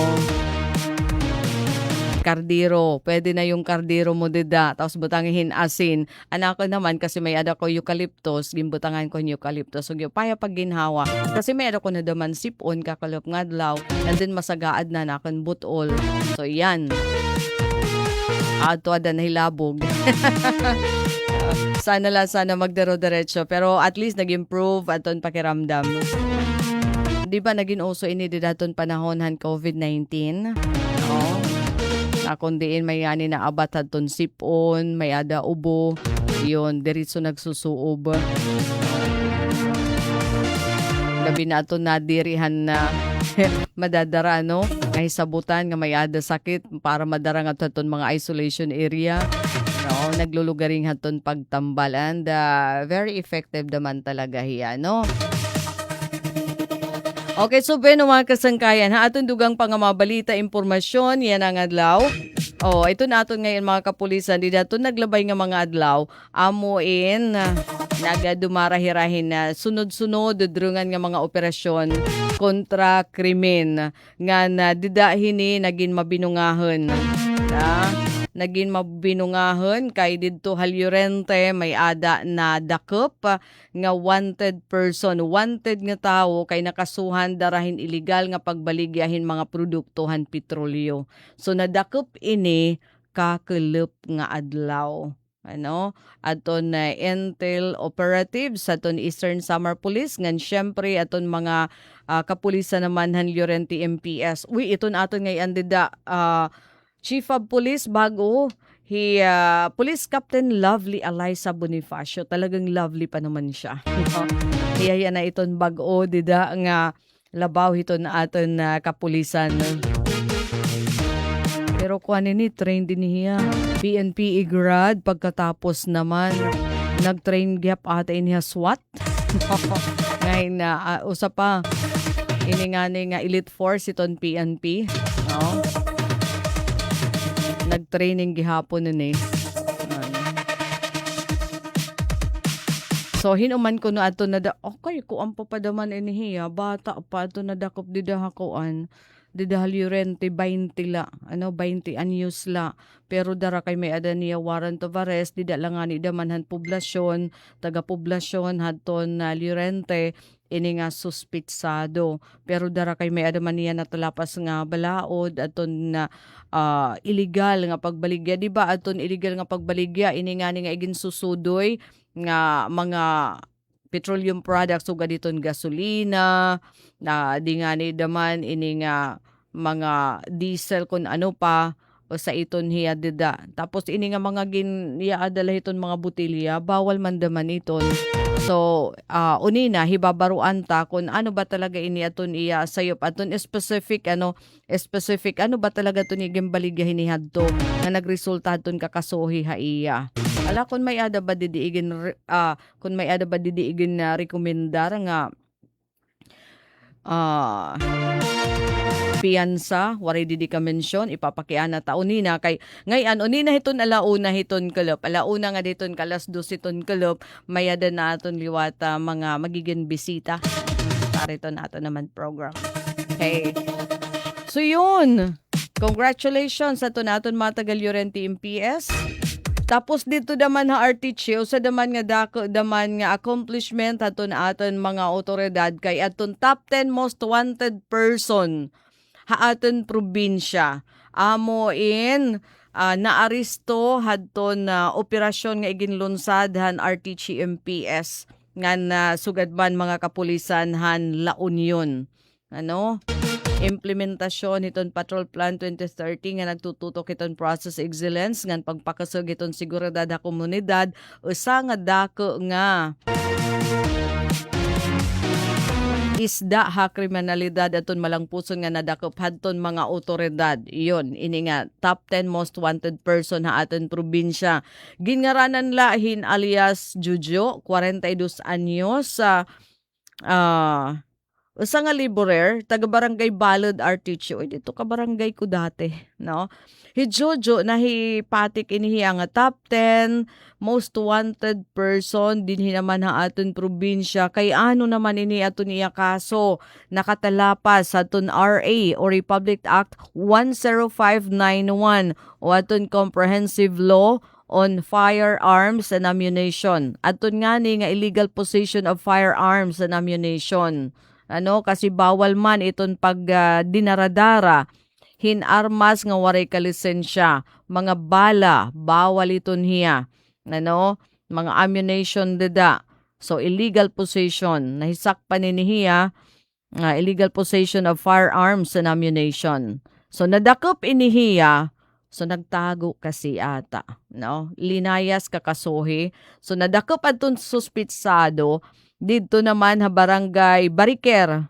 Kardero. Pwede na yung kardero mo dida. Tapos butangi hin asin. An akon naman kasi may-ada ko eucalyptus, ginbutangan ko hin eucalyptus. So, upaya pagginhawa. Kasi may-ada ko nadaman sip-on kakulop nga adlaw. And then masagaad na an akon but-ol. So, yan. Adto ada nahilabog. Sana la, sana magdiro-diretso. Pero at least nag-improve aton pakiramdam. Di ba nagin uso ini dida hadton panahon han COVID nineteen? Oo. Akon diin may ngani naabat hadton sip-on, may-ada ubo. Yon, diretso nagsusuob. Labi na adton nadiri han, ah, madadara, no? Nga hisabutan nga may-ada sakit para madara ngadto hadton mga isolation area. No, naglulugaring hadton pagtambal and, ah, very effective naman talaga hiya, no? Okay, so bueno, mga kasangkayan, ha aton dugang pa nga mga balita, impormasyon yana nga adlaw. Oh, iton aton ngay-an mga kapulisan, dida hadton naglabay nga mga adlaw, amo in, ah, nagadumarahi-rahi na sunod-sunod, dudurungan nga mga operasyon kontra krimen. Ngan dida hini nagin mabinungahon. Ah, nagin mabinungahon kay didto ha Llorente may-ada nadakop nga wanted person, wanted nga tawo kay nakasuhan dara hin iligal nga pagbaligya hin mga produkto han petrolyo. So, nadakop ini kakulop nga adlaw. Ano, aton, ah, intel operatives, aton Eastern Samar Police, ngan siyempre aton mga, ah, kapulisan naman han Llorente M P S. Uy, iton aton ngay-an dida, ah, Chief of Police, bag-o, hi, ah, Police Captain Lovely Eliza Bonifacio. Talagang lovely pa naman siya. Hiya, hiya na iton bag-o dida nga labaw hiton aton, ah, kapulisan. Pero kuan ini, trained ini hiya. P N P, IGRAD, pagkatapos naman, nag-train gihap ata ini ha SWAT. Ngay-an na, ah, usa pa. Ini ngani nga elite force iton P N P, no? Nag-training gihapon ini. Ano. So, hin-o man kuno adto nada-, okay, kuan pa pa daman ini hiya, bata pa adto nadakop dida ha kuan, dida ha Llorente, baynte la, ano, baynte anyos la. Pero dara kay may-ada niya warrant of arrest, dida la ngani daman han poblasyon, taga-poblasyon hadton, ah, Llorente, ini nga suspitsado. Pero dara kay may-ada man niya natalapas nga balaod, adton, ah, iligal nga pagbaligya. Di ba, adton iligal nga pagbaligya, ini ngani nga iginsusudoy nga mga petroleum products, sugad hiton gasolina, na di ngani daman ini nga mga diesel, kun ano pa, usa iton hiya dida. Tapos ini nga mga gin-, iya adala hiton mga botilya, bawal man daman iton. So, ah, unina, hibabaroan ta kun ano ba talaga ini aton iya sayop, aton specific, ano, specific, ano ba talaga iton iya ginbaligya hini hadto nga nagresulta hadton kakasuhi ha iya. Ala, kun may-ada ba didi igin re-, ah, kun may-ada ba didi igin, ah, rekomendar nga, ah, piyansa, waray didi ka mensyon, ipapakiana ta unina kay, ngay-an, unina hiton ala una hiton kulop, ala una nga hiton ka alas dos hiton kulop, may-ada na aton liwat, ah, mga magigin bisita para hiton aton naman program. Okay. So, yun. Congratulations sa aton, aton mga taga Llorente M P S. Tapos didto daman ha R T C, usa daman nga dako daman nga accomplishment hadton aton mga awtoridad kay adton top ten most wanted person ha aton probinsya. Amo in, ah, naaresto hadton, ah, operasyon nga iginlunsad han R T C M P S ngan, ah, sugad man mga kapulisan han La Union. Ano? Implementasyon hiton Patrol Plan twenty thirty nga nagtututok hiton process excellence ngan pagpakusog hiton seguridad ha komunidad, usa nga dako nga isda ha kriminalidad aton malangpuson nga nadakop hadton mga awtoridad. Iyon, ini nga top ten most wanted person ha aton probinsya. Ginngaranan la hin alias Jojo, kwarenta y dos anyos, ah, ah, usa nga laborer, taga Barangay Balud, R T C. Uy, didto ka barangay ko dati, no? Hi Jojo, nahipatik ini hiya nga top ten most wanted person dinhi naman ha aton probinsya. Kay ano naman ini aton iya kaso? Nakatalapas sa aton R A o Republic Act one zero five nine one o aton Comprehensive Law on Firearms and Ammunition. Adton ngani nga illegal possession of firearms and ammunition. Ano, kasi bawal man iton pag, ah, dinaradara hin armas nga waray kalisensya, mga bala, bawal iton hiya. Ano, mga ammunition dida. So, illegal possession, nahisakpan ini hiya, ah, illegal possession of firearms and ammunition. So, nadakop ini hiya, so, nagtago kasi ata, no? Linayas kakasuhi. So, nadakop adton suspitsado didto naman ha Barangay Bariker,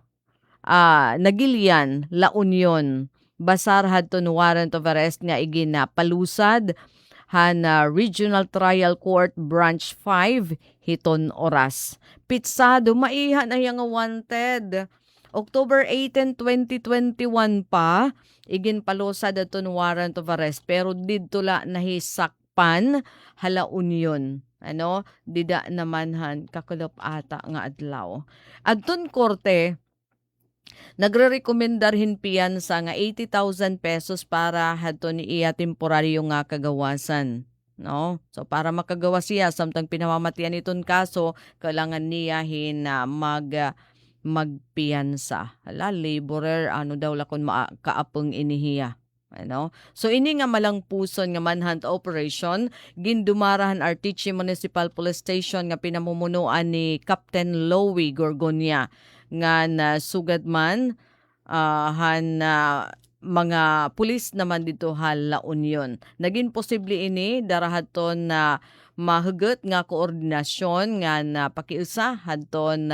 ah, Nagilian, La Union. Basar hadton warrant of arrest nga igin, ah, palusad han, ah, Regional Trial Court Branch five hiton oras. Pitsado, maiha na hiya nga wanted. October eighteen, twenty twenty-one pa, igin palusad hadton warrant of arrest, pero didto la nahisakpan ha La Union. Ano, dida naman han kakulop ata nga adlaw. Adton korte, nagrerekomendar hin piyansa nga eighty thousand pesos para hadton iya temporaryo nga kagawasan, no? So, para makagawas hiya, samtang pinamamatian iton kaso, kailangan niya hin, ah, mag, ah, magpiyansa. Hala, laborer, ano daw la kon ma-, kaapeng ini hiya. Ano? So, ini nga malangpuson nga manhunt operation, gindumara han Arteche Municipal Police Station nga pinamumunuan ni Captain Louie Gorgonia nga nasugad man, ah, han, ah, mga pulis naman didto ha La Union. Nagin posible ini dara hadton mahugot nga koordinasyon ngan pakiusa hadton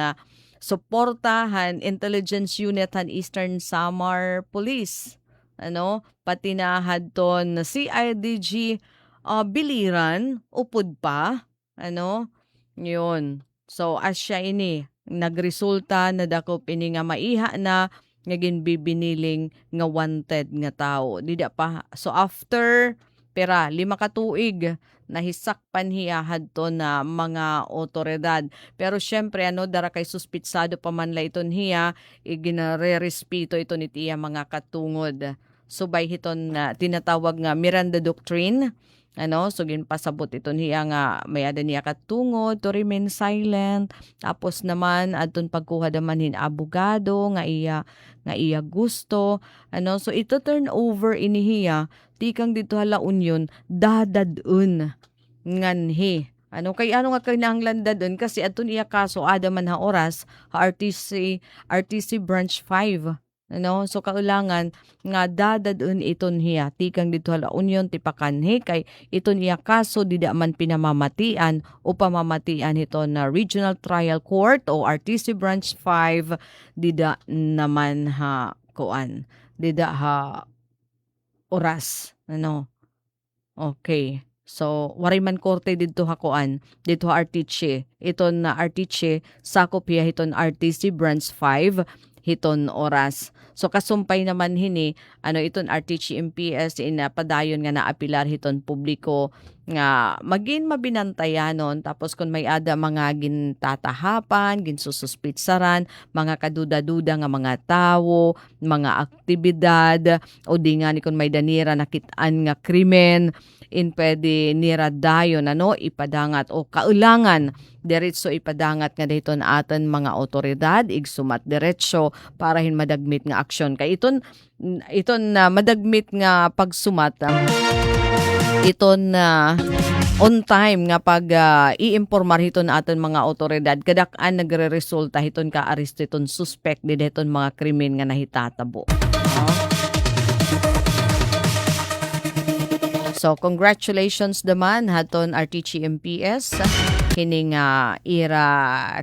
suporta han intelligence unit han Eastern Samar Police. Ano, pati na hadton C I D G, ah, Biliran, upod pa, ano, yun. So, asya ini, nagresulta, nadakop ini nga maiha na, nga ginbibiniling nga wanted nga tawo. Dida pa, so after, pira, lima ka tuig, nahisakpan hiya hadton mga awtoridad. Pero siyempre, ano, dara kay suspitsado pa man la iton hiya, iginrerespeto iton it iya mga katungod. Subay hiton, ah, tinatawag nga Miranda Doctrine. Ano, so ginpasabot iton hiya nga may-ada niya katungod to remain silent. Tapos naman, adton pagkuha da man hin abogado nga iya, nga iya gusto. Ano, so ito turn over ini hiya, tikang didto ha La Union, dadad-on nganhi. Ano, kay ano nga kinahanglan dad-on? Kasi adton iya kaso, ada man ha oras, ha R T C, R T C Branch five. Ano, so kailangan nga dadad-on iton hiya, tikang didto ha La Union, tipakanhi, kay iton iya kaso, dida man pinamamatian o pamamatian hiton Regional Trial Court o R T C Branch five, dida naman ha kuan, dida ha oras, ano. Okay. So, waray man korte didto ha kuan, didto ha Arteche. Iton Arteche, sakop hiya hiton R T C Branch five, hiton oras. So, kasumpay naman hini, ano, iton Arteche M P S, in, ah, padayon nga naapilar hiton publiko nga magin mabinantayanon. Tapos, kon may-ada mga gintatahapan, ginsususpitsaran, mga kaduda-duda nga mga tawo, mga aktibidad, o di ngani kon may-ada nira nakit-an nga krimen, in pwede nira dayon, ano, ipadangat o kailangan diretso ipadangat ngada hiton aton mga awtoridad, igsumat diretso para hin madagmit nga aksyon. Kay iton, iton, ah, madagmit nga pagsumat, ah, iton, ah, on time nga pag, ah, iimpormar hiton aton mga awtoridad, kadak-an nagreresulta hiton kaaresto hiton suspek dida hiton mga krimen nga nahitatabo. So, congratulations naman hadton Arteche M P S, hini nga ira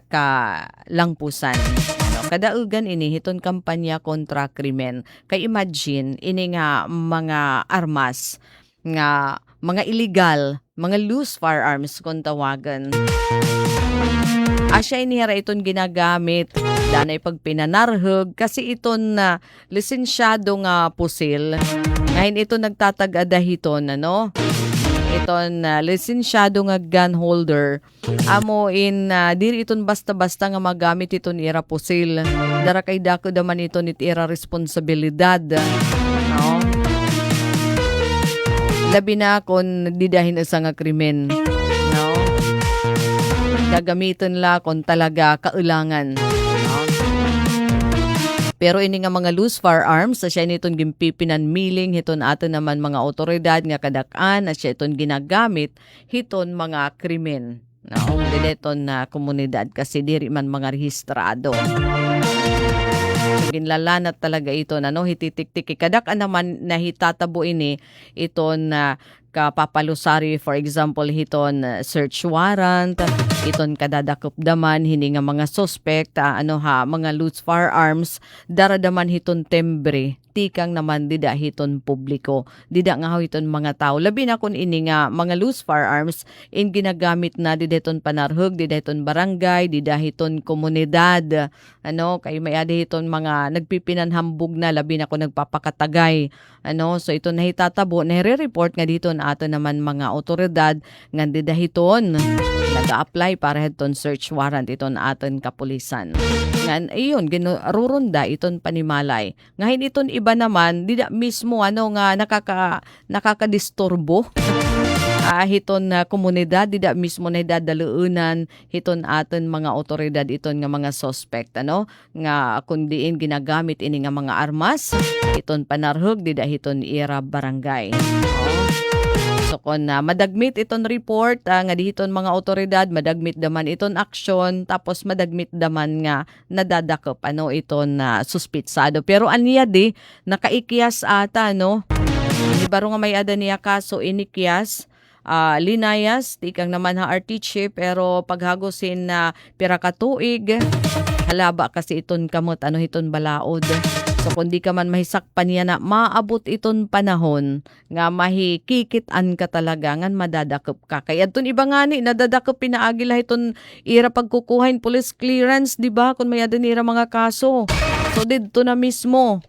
kalangpusan. Ano, kadaogan ini hiton kampanya kontra krimen. Kay imagine, ini nga mga armas, nga mga illegal, mga loose firearms kon tawagan. Asya ini hira iton ginagamit, danay pagpinanarhog, kasi iton, ah, lisensyado nga pusil, nga hin iton nagtatag-ada hiton, ano? Iton, ah, lisensyado nga gun holder, amo in, ah, diri iton basta-basta nga magamit iton ira pusil. Dara kay dako da man iton it ira responsibilidad. No? Labi na kon dida hin usa nga krimen. No? Gagamiton la kon talaga kailangan. No? Pero ini nga mga loose firearms, asya ini iton ginpipinanmiling hiton aton naman mga awtoridad nga kadak-an, asya iton ginagamit hiton mga krimen. No, dida hiton, ah, komunidad kasi diri man mga rehistrado. So, ginlalanat talaga iton, ano, hititiktik. Kadak-an naman nahitatabo ini iton, ah, kapapalusari, for example, hiton, ah, search warrant. iton kadadakop da man hini nga mga suspect, ah, ano ha, mga loose firearms, dara da man hiton timbre, tikang naman dida hiton publiko. Dida ngahaw hiton mga tawo. Labi na kon ini nga mga loose firearms, in ginagamit na dida hiton panarhog, dida hiton barangay, dida hiton komunidad. Ano, kay may-ada hiton mga nagpipinanhambog na, labi na kon nagpapakatagay. Ano, so iton nahitatabo, nahire-report ngadi hiton aton naman mga awtoridad ngan dida hiton naga-apply para hiton search warrant iton aton kapulisan. Ngan, iyon, ginrurunda iton panimalay. Ngahin iton iba naman, dida mismo, ano, nga nakaka-, nakakadisturbo. Ah, hiton, ah, komunidad, dida mismo nahidadaloonan hiton aton mga awtoridad iton nga mga suspect, ano, nga kon diin ginagamit ini nga mga armas, iton panarhog dida hiton ira barangay. Oh. So, kon, ah, madagmit iton report, ah, ngadi hiton mga awtoridad, madagmit da man iton aksyon, tapos madagmit da man nga nadadakop, ano, iton, ah, suspitsado. Pero ania di, nakaikyas ata, no? Hibaro nga may-ada niya kaso inikyas, ah, linayas, tikang naman ha R T C, pero paghagos hin, ah, pira ka tuig, halaba kasi iton kamot, ano, hiton balaod. So, kon di ka man mahisakpan yana, maabot iton panahon nga mahikikit-an ka talaga ngan madadakop ka. Kay adton iba ngani, nadadakop pinaagi la hiton ira pagkukuha hin police clearance, di ba? Kon may-ada nira mga kaso. So, didto na mismo.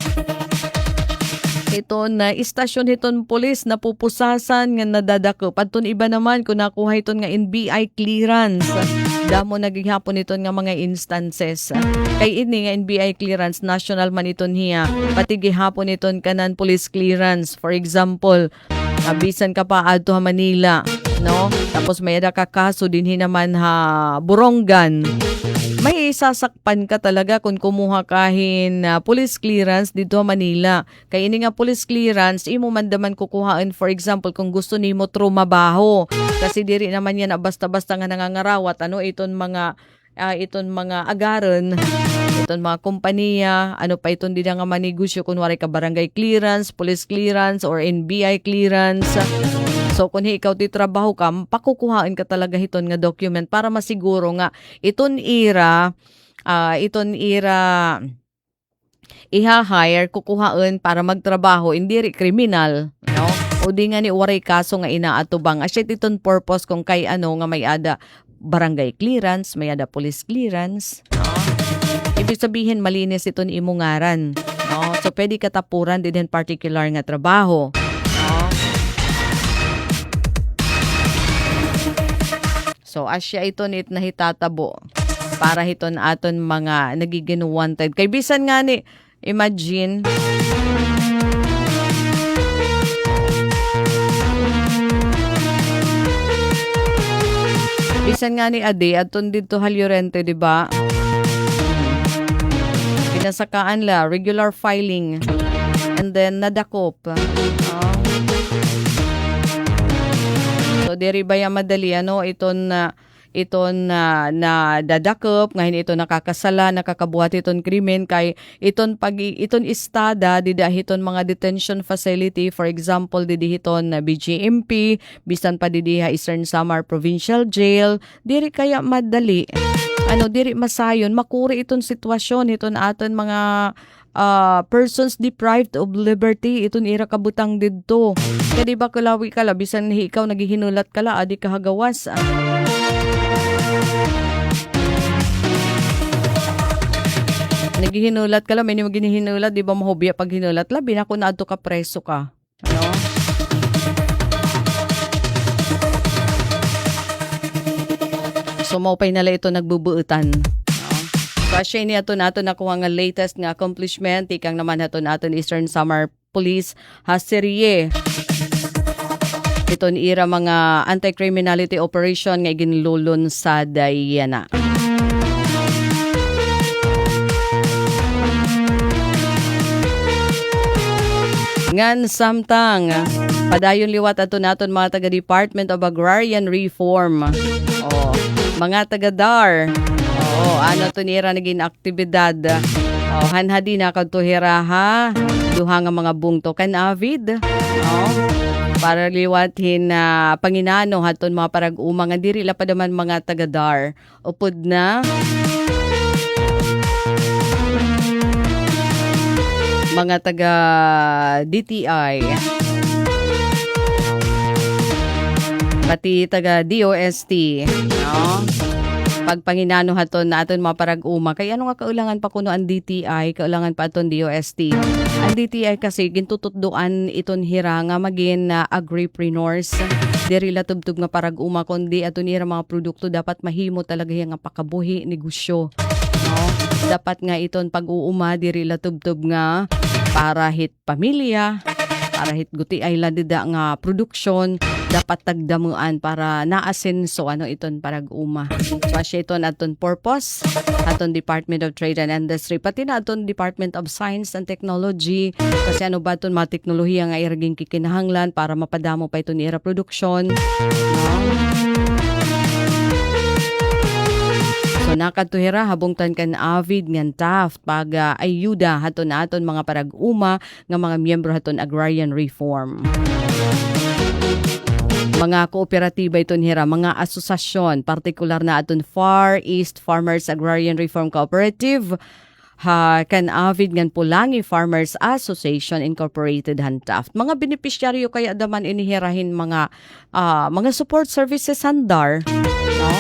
Hiton, ah, istasyon hiton pulis, napupusasan nga nadadakop. Adton iba naman, kon nakuha hiton nga N B I clearance. Damo na gihapon hiton nga mga instances. Kay ini nga N B I clearance, national man iton hiya. Pati gihapon iton kanan police clearance. For example, ah, bisan ka pa adto ha Manila, no? Tapos may-ada ka kaso dinhi naman ha Borongan. Mahisasakpan ka talaga kon kumuha ka hin, ah, police clearance didto ha Manila. Kay ini nga police clearance, imo man da man kukuhaon, for example, kon gusto nimo trumabaho. Kasi diri naman yana basta-basta nga nangangarawat, ano, iton mga ah, iton mga agaran, iton mga kompanya, ano pa iton dida nga manegosyo kon waray ka barangay clearance, police clearance, or N B I clearance. So, kon hi ikaw titrabaho ka, pakukuhaon ka talaga hiton nga document para masiguro nga iton ira, ah, iton ira iha-hire, kukuhaon para magtrabaho, in diri kriminal, no? O di ngani waray kaso nga inaatubang. Asya iton purpose kon kay ano nga may-ada barangay clearance, may-ada police clearance, no? Ibig sabihin, malinis iton imo ngaran, no? So, pwede ka tapuran didin particular nga trabaho, no? So, asya iton it nahitatabo para hiton aton mga nagigin wanted. Kay bisan ngani, imagine, bisan ngani adi, adton didto ha Llorente, di ba? Pinasakaan la, regular filing. And then, nadakop. Oh. So, diri baya madali, ano, iton, ah, iton, ah, nadadakop, nga hin iton nakakasala, nakakabuhat hiton krimen, kay iton pag-, iton istada dida hiton mga detention facility, for example, didi hiton, ah, B J M P, bisan pa didi ha Eastern Samar Provincial Jail, diri kaya madali. Ano, diri masayon, makuri iton sitwasyon hiton aton mga ah, persons deprived of liberty, iton ira kabutang didto. Kay di ba kalawi ka la, bisan hi ikaw naghihinulat ka la, adi ka ha gawas, ah. Naghihinulat ka la, may nimo ginhihinulat, di ba mahubya paghinulat, labi na kon naadto ka preso ka. Ano? So, maupay na la ito nagbubuutan. No? So, asya ini aton, aton nakuha nga latest nga accomplishment, tikang naman haton, aton Eastern Samar Police ha serye. Iton ira mga anti-criminality operation nga iginlulunsad yana. Ngan samtang, padayon liwat ato naton mga taga Department of Agrarian Reform. Oh, mga taga DAR. Oo, ano to nira nagin aktibidad? Oh, hanhadi na kadto hira ha duha nga mga bungto kan avid. Oh. Para liwat hin, ah, panginano haton mga parag-uma nga diri la pa daman mga taga DAR. Upod na mga taga D T I. Pati taga D O S T, no? Pagpanginano haton na aton mga parag-uma. Kay ano nga kaulangan pa kuno an D T I, kaulangan pa aton D O S T. An D T I kasi gintututdoan iton hira nga magin, ah, agripreneurs. Diri la tubtob nga parag-uma, kundi aton ira mga produkto dapat mahimo talaga hiya nga pakabuhi, negosyo. No? Dapat nga iton pag-uuma, diri la tubtob nga para hit pamilya, para hit gutiay la dida nga produksyon, dapat tagdamuan para naasenso ano iton parag-uma. So, asya iton aton purpose, aton Department of Trade and Industry, pati na aton Department of Science and Technology, kasi ano ba iton mga teknolohiya nga ira ginkikinahanglan para mapadamo pa iton ira produksyon. No? So, nakadto hira ha bungtan kan AVID ngan TAFT pag, ah, ayuda haton aton mga parag-uma nga mga miyembro haton agrarian reform. Mga kooperatiba iton hira, mga asosasyon, partikular na aton Far East Farmers Agrarian Reform Cooperative, ha, kan AVID ngan Pulangi Farmers Association Incorporated han TAFT. Mga benepisyaryo kay-ada man ini hira hin mga, ah, mga support services han DAR, no?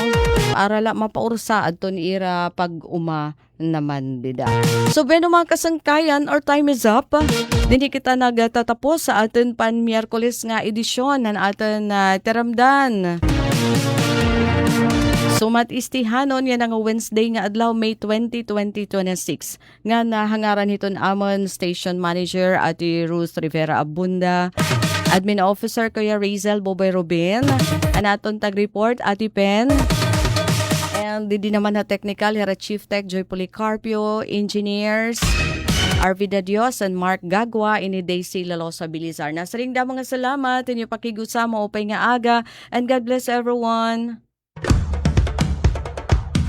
Para la mapaursa adton ira pag-uma naman dida. So, bueno, mga kasangkayan, our time is up. Dinhi kita nagtatapos sa aton pan-Miyerkules nga edisyon han aton, ah, Tiramdan. So, matistihanon yana nga Wednesday nga adlaw, May twenty, twenty twenty-six. Ngan ha ngaran hiton amon station manager, Ate Ruth Rivera Abunda, admin officer, Kuya Razel Boboy Ruben, an aton tag-report, Ate Pen, and didi naman ha technical, hira Chief Tech Joy Policarpio, engineers, Arvida Dios and Mark Gagua, ini Daisy Lalosa Bilizar. Nasiring damo nga salamat, inyo pakig-usama, upay nga aga, and God bless everyone.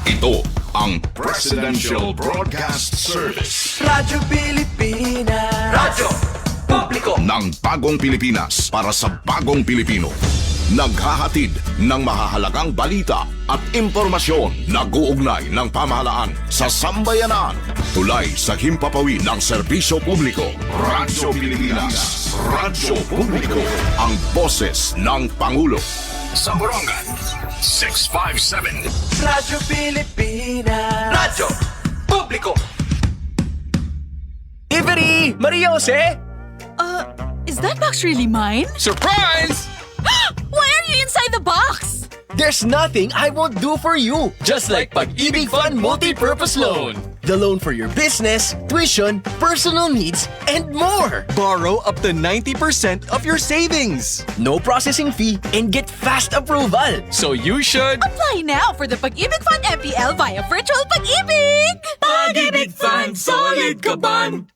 Ito ang Presidential Broadcast Service. Radyo Pilipinas. Radyo Publiko ng Bagong Pilipinas para sa Bagong Pilipino. Naghahatid ng mahahalagang balita at impormasyon. Nag-uugnay ng pamahalaan sa sambayanan. Tulay sa himpapawid ng serbisyo publiko. Radyo Pilipinas. Radyo Publiko. Ang boses ng Pangulo. Sa Borongan, six five seven. Radyo Pilipinas. Radyo Publiko. Ivery! Maria Jose! Uh, is that box really mine? Surprise! Why are you inside the box? There's nothing I won't do for you. Just like Pag-ibig Fund Multi-Purpose Loan. The loan for your business, tuition, personal needs, and more. Borrow up to ninety percent of your savings. No processing fee and get fast approval. So you should apply now for the Pag-ibig Fund M P L via Virtual Pag-ibig. Pag-ibig Fund, solid kaban.